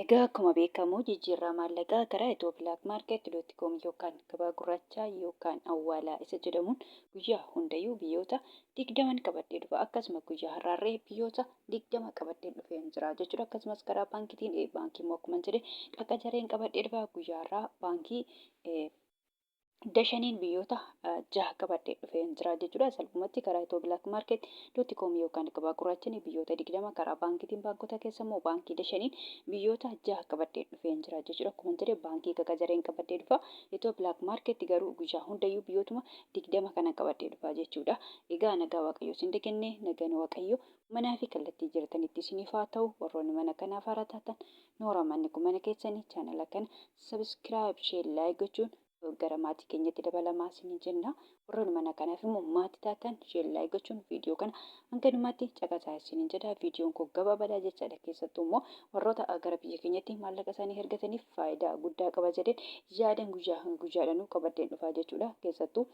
Egaa akkuma beekamu jijjiirraa maallaqaa karaa ethio-blackmarket.com yookaan gabaa gurraachaa yookaan awwaalaa isa jedhamuun guyyaa hundayyuu biyyoota 20n qabadhee dhufa. Akkasuma guyyaa har'aarree biyyoota 20 qabadhee dhufeen jira jechuudha. Akkasumas karaa baankiitiin baankii immoo akkuma jedhe qaqajareen qabadhee dhufa. Guyyaa har'aa baankii Dashaniin biyyoota jaha qabadhee dhufeen jira jechuudha. Salphumatti karaa Itoo Black Market dot com yookaan gabaa gurraachanii biyyoota 20, karaa baankiitiin baankota keessa immoo baankii Dashaniin biyyoota jaha qabadhee dhufeen jira jechuudha. Akkuma jedhe baankii qaqajareen qabadhee dhufa. Itoo Black Market garuu guyyaa hundayyuu biyyootuma 20 kana qabadhee dhufa jechuudha. Egaa nagaa Waaqayyoo isin kenne, nagaan Waaqayyoo manaa fi kallattii jirtanitti isiniif haa ta'u. Warroonni mana kanaaf haaraa taatan, noora, manni kun mana keessanii, chaanala kana subscribe, share, like gochuun gara maatii keenyatti dabalamaa isiniin jenna. Warroonni mana kanaaf immoo maatii taatan, share, like gochuun viidiyoo kana hanga dhumaatti caqasaa isiniin jedha. Viidiyoon kun gabaabaadha jechaadha. Keessattuu immoo warroota gara biyya keenyatti maallaqa isaanii ergataniif faayidaa guddaa qaba jedheen yaadan guyyaa guyyaadhaan qabadheen dhufaa jechuudha. Keessattuu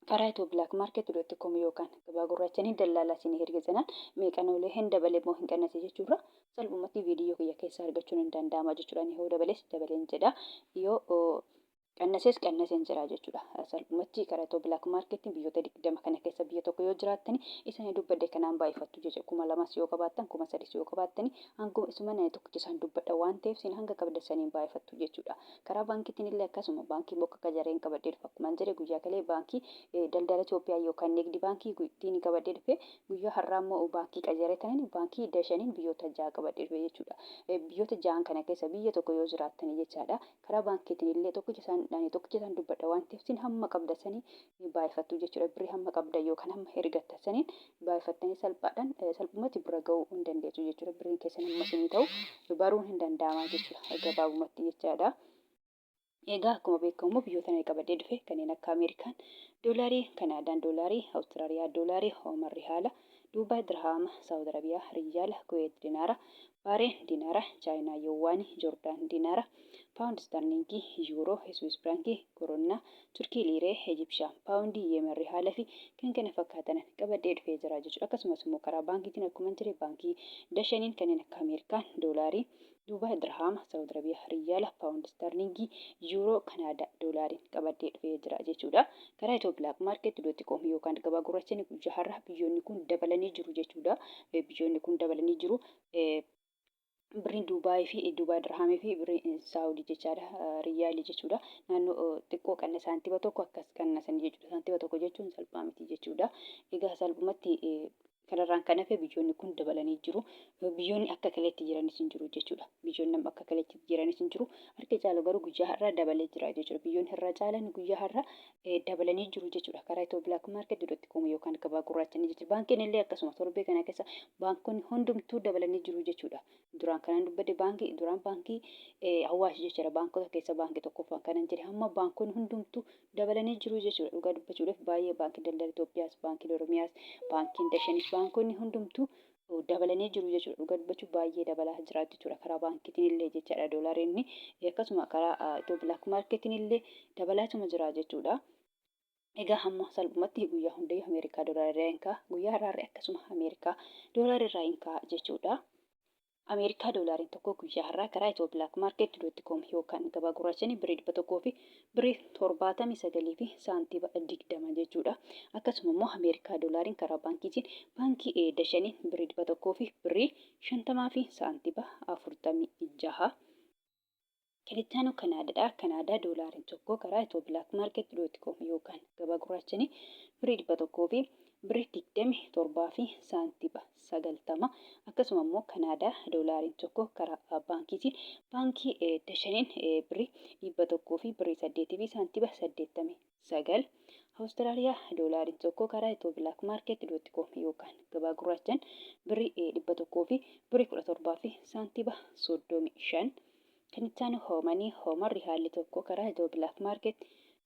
karaa Itoo Black Market dot com yookaan gabaa gurraachanii dallaalaa isinii erge sanaan meeqan oolee, hin dabale moo hin qannase jechuurra, salphumatti viidiyoo kiyya keessaa argachuun hin danda'ama jechuudha. Ani yoo dabales dabaleen jedha. Yoo qannasees qannaseen jira jechuudha. Salphumatti karaa Itoo Black Marketiin biyyoota 20 kana keessa biyya tokko yoo jiraattani, isaan dubbadde kanaan baay'ifattu jechuudha. 2000s yoo qabaattan, 3000s yoo qabaattani, hanguma isuma nani tokkicha isaan dubbadha waan ta'eef, isin hanga qabda saniin baay'ifattu jechuudha. Karaa baankiitiin illee akkasuma, baankii bokka qajareen qabadhee dhufa. Akkuma jedhe guyyaa kalee baankii daldala Itoophiyaa yookaan Nigdi baankii ittiin qabadhee dhufe, guyyaa har'aa immoo baankii qajaree tanaan baankii Dashaniin biyyoota jaha qabadhee dhufe jechuudha. Biyyoota jahan kana keessa biyya tokko yoo jiraattani jechaadha. Karaa baankiitiin illee tokkicha isaan tokkicha isaan dubbadha waan ta'eef, isin hamma qabda sanii baay'ifattu jechuudha. Birrii hamma qabda yookaan hamma ergatta saniin baay'ifattanii salphaadhaan salphumatti bira ga'uu hin dandeessu jechuudha. Birriin keessan hamma isinii ta'u baruun hin danda'ama jechuudha gabaabumatti jechaadha. Egaa akkuma beekamu biyyoota ani qabadhee dhufe kanneen akka Ameerikaan doolaarii, Kanaadaan doolaarii, Awustiraaliyaa doolaarii, Ooman rihaala, Duubaay dirhaama, Saawud Arabiyaa riyyaala, Kuweet dinaara, Baareen dinaara, Chaayinaa yowaanii, Joordaan dinaara, Paawundi istarliingii, Yuuroo, Swiis firaankii, Koronnaa, Turkii liiree, Ejipshaan paawundii, Yemen rihaala fi kan kana fakkaatan qabadhee dhufee jira jechuudha. Akkasumas immoo karaa baankiitiin akkuma jire baankii Dashaniin kanneen akka Ameerikaan doolaarii, Duubaay dirhaama, Saawud Arabiyaa riyyaala, Paawundi istarliingii, Yuuroo, Kanaadaa doolaariin qabadhee dhufee jira jechuudha. Karaa Itoo Black Market dot com yookaan gabaa gurraachanii guyyaa har'a biyyoonni kun dabalanii jiru jechuudha. Biyyoonni kun dabalanii jiru. Birriin Duubaayii fi Duubaay dirhaamii fi birriin Saawudii jechaadha. Riyyaalii jechuudha. Naannoo xiqqoo qanna saantima tokko akkas qannasanii jechuudha. Saantima tokko jechuun salphaa miti jechuudha. Egaa salphumatti kanarraan kan hafe biyyoonni kun dabalanii jiru. Biyyoonni akka kaleetti jiranis hin jiru jechuudha. Biyyoonni amma akka kaleetti jiranis hin jiru. Harki caalu garuu guyyaa har'aa dabalee jira jechuudha. Biyyoonni irra caalan guyyaa har'aa dabalanii jiru jechuudha. Karaa Itoo Black Market dot com yookaan gabaa gurraachanii jechuudha. Baankiin illee akkasuma torbee kana keessa baankonni hundumtuu dabalanii jiru jechuudha. Duraan kanan dubbadde baankii duraan baankii Awaash jechuudha. Baankota keessa baankii tokkoffaan kanan jedhe hamma baankonni hundumtuu dabalanii jiru jechuudha. Dhugaa dubbachuudhaaf baay'ee baankii daldala Itoophiyaas, baankiin Oromiyaas, baankiin Dashanis, baankonni hundumtuu dabalanii jiru jechuudha. Dhugaa dubbachuuf baay'ee dabalaa jira jechuudha. Karaa baankiitiin illee jechaadha doolaariin, akkasuma karaa Itoo Black Marketiin illee dabalaatuma jira jechuudha. Egaa hamma salphumatti guyyaa hundayyuu Ameerikaa doolaarri irraa hin ka'a. Guyyaa har'aarree akkasuma Ameerikaa doolaarri irraa hin ka'a jechuudha. Ameerikaa doolaariin tokko guyyaa har'aa karaa Itoo Black Market dot com yookaan gabaa gurraachanii birrii 100 fi birrii 79 fi saantima 20 jechuudha. Akkasuma immoo Ameerikaa doolaariin karaa baankiitiin baankii Dashaniin birrii 100 fi birrii 50 fi saantima 46. Kan itti aanu Kanaadaadha. Kanaadaa doolaariin tokko karaa Itoo Black Market dot com yookaan gabaa gurraachanii birrii 100 fi birrii 27 fi saantima 90. Akkasuma immoo Kanaadaa doolaariin tokko karaa baankiitiin baankii Dashaniin birrii 100 fi birrii 8 fi saantima 89. Awustiraaliyaa doolaariin tokko karaa Itoo Black Market dot com yookaan gabaa gurraachaan birrii 100 fi birrii 17 fi saantima 35. Kan itti aanu Oomanii, Ooman rihaalli tokko karaa Itoo Black Market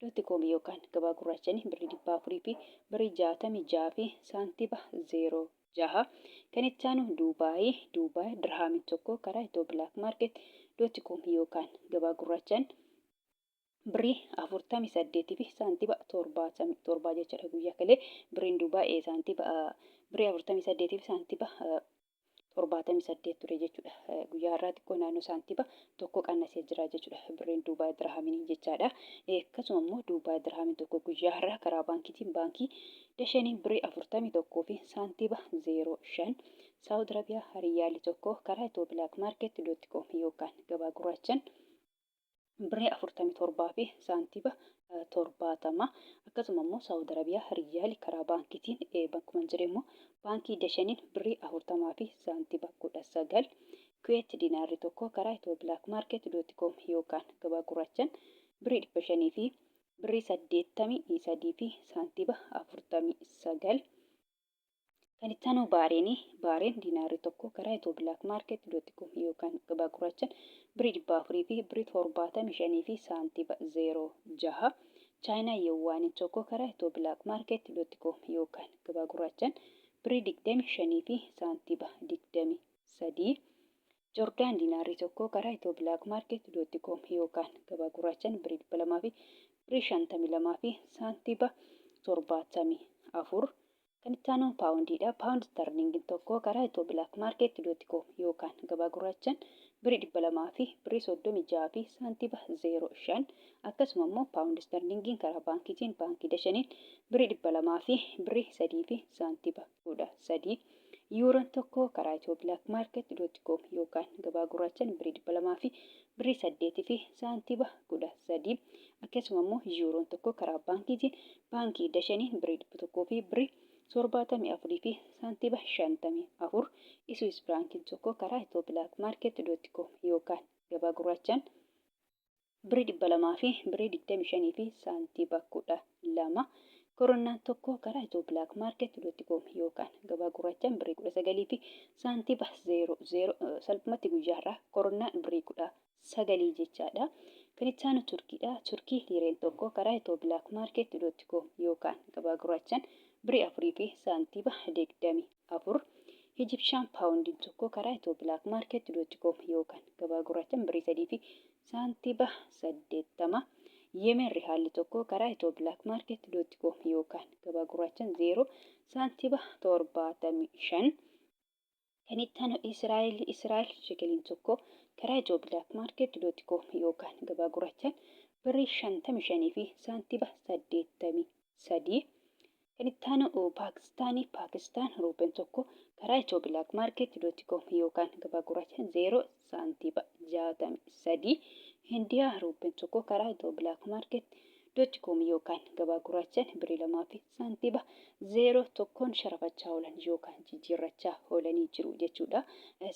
dot com yookaan gabaa gurraachanii birrii 400 fi birrii 66 fi saantima 06. Kan itti aanu Duubaayii, Duubaay dirhaamiin tokko karaa Itoo Black Market dot com yookaan gabaa gurraachaan birrii 48 fi saantima 77 jechuudha. Guyyaa kalee birriin Duubaay saantima birrii 48 fi saantima 78 ture jechuudha. Guyyaa har'aa xiqqoo naannoo saantiba tokko qannasee jira jechuudha. Birriin Duubaay Dirhaamiin jechaadha. Akkasuma immoo Duubaay Dirhaamiin tokko guyyaa har'aa karaa baankiitiin baankii Dashaniin birrii 41 fi saantiba 05. Saawud Arabiyaa Riyyaalli tokko karaa Itiyoo Black Market dot com yookaan gabaa gurraachan birrii 47 fi saantiba 70. Akkasuma immoo Saawud Arabiyaa Riyaali karaa baankiitiin bakkuma hin jedhe immoo baankii Dashaniin birrii 40 fi saantiba 19. Kuweet dinaarri tokko karaa Itiyoo Black Market dot com yookaan gabaa gurraachan birrii 500 fi birrii 83 fi saantiba 49. Kan itti aanu Baareenii. Baareen diinaarri tokko karaa Itiyoo Black Market dot com yookaan gabaa gurraachaan birrii 400 fi birrii 75 fi saantiba 06. Chaayinaa Yewwaaniin tokko karaa Itiyoo Black Market dot com yookaan gabaa gurraachaan birrii 25 fi saantiba 23. Jordaan diinaarri tokko karaa Itiyoo Black Market dot com yookaan gabaa gurraachaan birrii 200 fi birrii 52 fi saantiba 74. Kan itti aanu paawundiidha. Paawundi sterlingin tokko karaa Itiyoo Black Market dot com yookaan gabaa gurraachaan birrii 200 fi birrii 36 fi saantiba 05. Akkasuma immoo paawundi sterlingiin karaa baankiitiin baankii Dashaniin birrii 200 fi birrii 3 fi saantiba 13. Yuuroon tokko karaa Itiyoo Black Market dot com yookaan gabaa gurraachaan birrii 200 fi birrii 8 fi saantiba 13. Akkasuma immoo yuuroon tokko karaa baankiitiin baankii Dashaniin birrii 100 fi birrii 74 fi saantiba 54. Iswiis firaankiin tokko karaa Itiyoo Black Market dot com yookaan gabaa gurraachaan birrii 200 fi birrii 25 fi saantiba 12. Koronnaan tokko karaa Itiyoo Black Market dot com yookaan gabaa gurraachaan birrii 19 fi saantiba 00. Salphumatti guyyaa har'aa koronnaan birrii 19 jechaadha. Kan itti aanu Turkiidha. Turkii liireen tokko karaa Itiyoo Black Market dot com yookaan gabaa gurraachaan birrii 4 fi saantiba 24. Ijipshaan paawundiin tokko karaa Itiyoo Black Market dot com yookaan gabaa gurraachaan birrii 3 fi saantiba 80. Yemen rihaalli tokko karaa Itiyoo Black Market dot com yookaan gabaa gurraachaan 0 saantiba 75. Kan itti aanu Israa'el. Israa'el shekeliin tokko karaa Itiyoo Black Market dot com yookaan gabaa gurraachaan birrii 55 fi saantiba 83. Kan itti aanu Paakistaanii. Paakistaan ruupeen tokko karaa Itiyoo Black Market dot com yookaan gabaa gurraachaan 0 saantiba 63. Hindiyaa ruupeen tokko karaa Itiyoo Black Market dot com yookaan gabaa gurraachaan birrii 2 fi saantiba 0 tokkoon sharafachaa oolan yookaan jijjiirrachaa oolanii jiru jechuudha.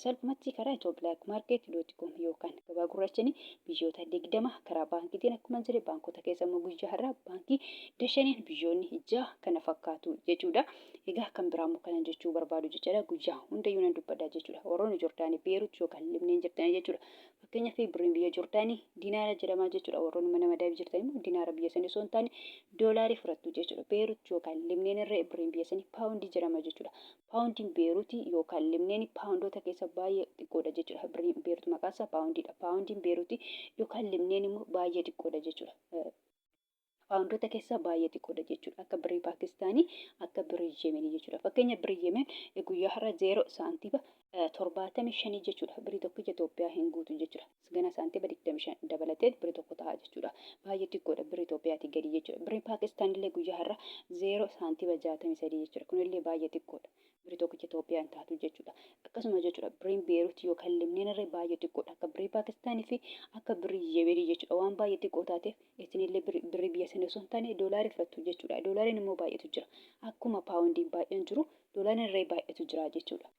Salphumatti karaa Itiyoo Black Market dot com yookaan gabaa gurraachanii biyyoota 20 karaa baankiitiin akkuma jedhe baankota keessa immoo guyyaa har'aa baankii Dashaniin biyyoonni 6 kana fakkaatu jechuudha. Egaa kan biraa immoo kanan jechuu barbaadu jechaadha. Guyyaa hundayyuu nan dubbadha jechuudha. Warroonni Jordaanii Beerut yookaan Libneen jirtanii jechuudha. Fakkeenyaaf birriin biyya Jordaanii dinaara jedhama jechuudha. Warroonni mana madaamii jirtan immoo dinaara biyya sanii osoo hin taane doolaarii fudhattu jechuudha. Beerut yookaan Libneen irra birriin biyya sanii paawundii jedhama jechuudha. Paawundiin Beeruutii yookaan Libneen paawundoota keessa baay'ee xiqqoodha jechuudha. Birriin Beerut maqaan isaa paawundiidha. Paawundiin Beeruutii yookaan Libneen immoo baay'ee xiqqoodha jechuudha. Paawundoota keessaa baay'ee xiqqoodha jechuudha. Akka birrii Paakistaanii, akka birrii Yemenii jechuudha. Fakkeenya birrii Yemen guyyaa har'a 0 saantiba 75 jechuudha. Birrii tokkicha Itoophiyaa hin guutu jechuudha. Gana saantiba 25 dabalatee birrii tokko ta'a jechuudha. Baay'ee xiqqoodha birrii Itoophiyaatii gadi jechuudha. Birriin Paakistaan illee guyyaa har'a 0 saantiba 63 jechuudha. Kunillee baay'ee xiqqoodha. Birrii tokkicha Itoophiyaa hin taatu jechuudha. Akkasuma jechuudha birriin Beerut yookaan Libneen irra baay'ee xiqqoodha. Akka birrii Paakistaanii fi akka birrii Yemenii jechuudha. Waan baay'ee xiqqoo taateef isinillee birrii biyya sanii osoo hin taane doolaarii fudhattu jechuudha. Doolaariin immoo baay'eetu jira. Akkuma paawundiin baay'een jiru doolaariin irra baay'eetu jira jechuudha.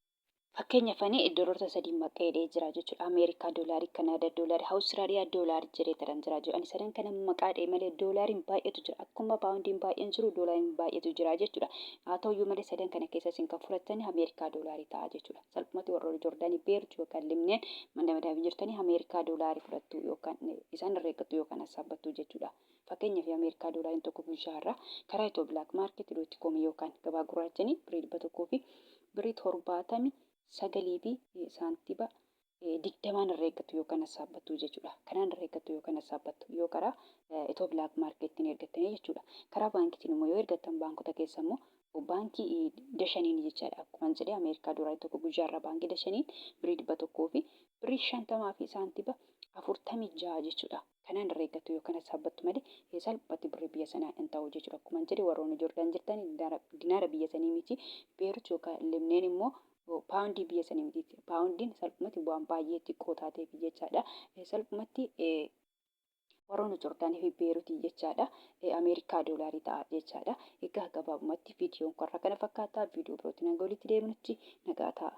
Fakkeenyaaf ani doolaarota sadii maqeedhee jira jechuudha. Ameerikaa doolaarii, Kanaadaa doolaarii, Awustiraaliyaa doolaarii jedhee taran jira jechuudha. Ani sadan kana maqaa dha'e malee doolaariin baay'eetu jira. Akkuma paawundiin baay'een jiru doolaariin baay'eetu jira jechuudha. Haa ta'uyyuu malee sadan kana keessa isin kan fudhattan Ameerikaa doolaarii ta'a jechuudha. Salphumatti warroonni Joordaanii, Beerut yookaan Libneen mana madaamii jirtanii Ameerikaa doolaarii fudhattu yookaan isaan irra eeggattu yookaan hassaabbattu jechuudha. Fakkeenyaaf Ameerikaa doolaariin tokko guyyaa har'aa karaa Itiyoo Black Market dot com yookaan gabaa gurraachanii birrii 100 fi birrii 79 fi saantiba 20n irra eeggattu yookaan hassaabbattu jechuudha. Kanaan irra eeggattu yookaan hassaabbattu yoo karaa Itiyoo Black Markettiin ergattanii jechuudha. Karaa baankiitiin immoo yoo ergattan baankota keessa immoo Baankii Dashaniin jechaadha. Akkuma jedhe Ameerikaa doolaarri tokko guyyaarraa baankii Dashaniin birrii 100 fi birrii 50 fi saantiba 46 jechuudha. Kanaan herreeggattu yookaan saabbattu malee salphumatti birrii biyya sanaa hin ta'u jechuudha. Akkuma jedhe warroonni Jordaan jirtan dinaara biyya sanii miti. Beerut yookaan Libneen immoo paawundii biyya sanii miti. Paawundiin salphumatti waan baay'ee xiqqoo taateef jechaadha. Salphumatti warroonni Jordaanii fi Beerutii jechaadha. Ameerikaa doolaarii ta'a jechaadha. Egaa gabaabumatti viidiyoon kun har'a kana fakkaata. Viidiyoo birootti nagaa walitti deebinutti nagaa ta'a.